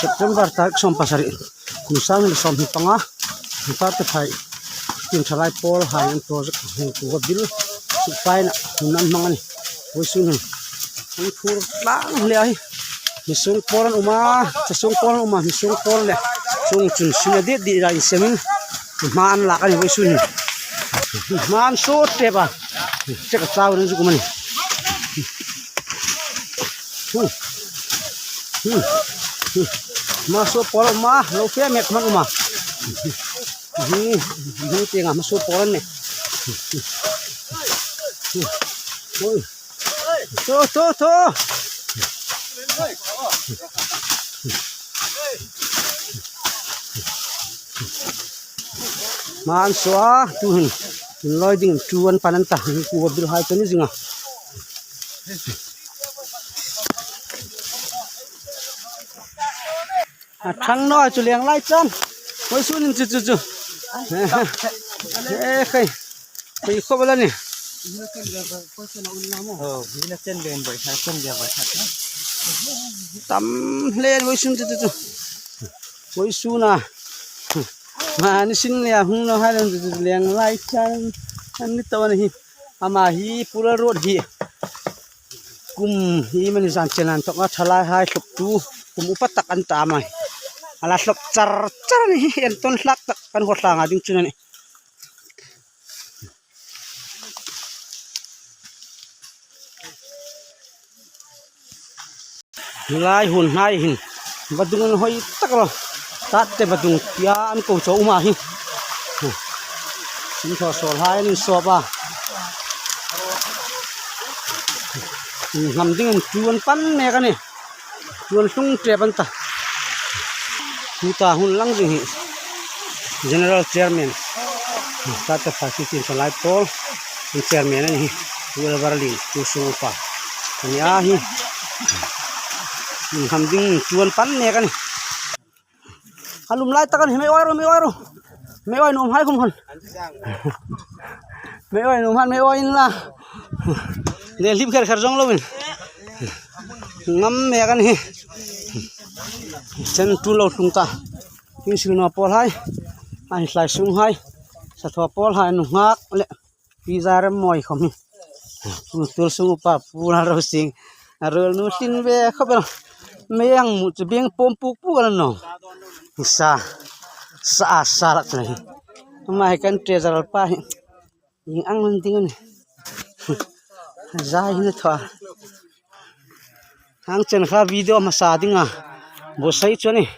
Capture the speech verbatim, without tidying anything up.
September tarik sawm pasari, kum sang hni sawmhni panga, Hmar te phai, tin thalai pawl hai an project hung tu va bil, suk faina hun an hmang a nih. Vawisun hin an phur tlang hle a hi. Hmisung pawl an um a, chasung pawl an um a, hmisung pawl le chung chun sin a dit dit a insemin hma an lak a nih vawisun hin. Hma an sawt tep a, chek a chau an zuk um a nih. Hmm. Hmm. Hmm. Hma sawt pawl an um a, lo fe mek hman um a. Hmm. Hmm. Tienga hma sawt pawl an nih. Hmm. Oi. Tho, tho, tho. Hma an sawt a, tu hin. Inlawi ding tu an pan an ta, ku va bil hai chu ni zinga. A thang naw chu leng lai chan. Vawisun hin chu, chu, chu. Eh, khai. Khai khawp a la ni. Oh, bina chen ben bai sa, chen ben bai sa. Tam hle vawisun chu, chu, chu. Vawisun a. Hma ni sin le a hung naw hai leng chu, chu, leng lai chan. An ni tawh a ni hi. Ama hi Pura Road hi. Kum hi mani zan chen an thawk a, thalai hai thluktu kum upa tak an ta mai. A la thlawp char char a ni hi, entawn hlak tak kan haw tlanga ding chun a nih. Lai hun hnai hin vadung an hoi tak lo. Tate vadung tia an ko chu um a hi. Sin thaw sawl hai an insawp a. Hnam dingin tu an pan mek a nih. Tu an hlung tep an ta. Tuta hun lang zing hi General Chairman, Tata Faki tin thalai pawl, an chairman a ni hi, Pu Elvarlin, tu sung upa a ni a hi. Hnam ding tu an pan mek a nih. A lum lai tak a nih, mei oi ro, mei oi ro. Mei oi nuom hai khum hon. Mei oi nuom han, mei oi inla. Le hlip kher kher zawng loin. Ngam mek a ni hi. Chen tu lo tlung ta. Tin sil naw pawl hai. An hlai sung hai. Sathaw pawl hai nunghak le. Pi Zarem Mawi khom hi. Pu Tul sung upa Pu Lalrosing. A ruol nu tlin ve khawp el. Mei ang mu chu beng pawm puk puk a la naw. Sa. Sa a sa lak chu hi. Ama hi kan treasurer pa hi. Ieng ang an ding a nih. Zai hin a thaw. Hang chen kha video hmasa dinga. Bo sai chu a nih.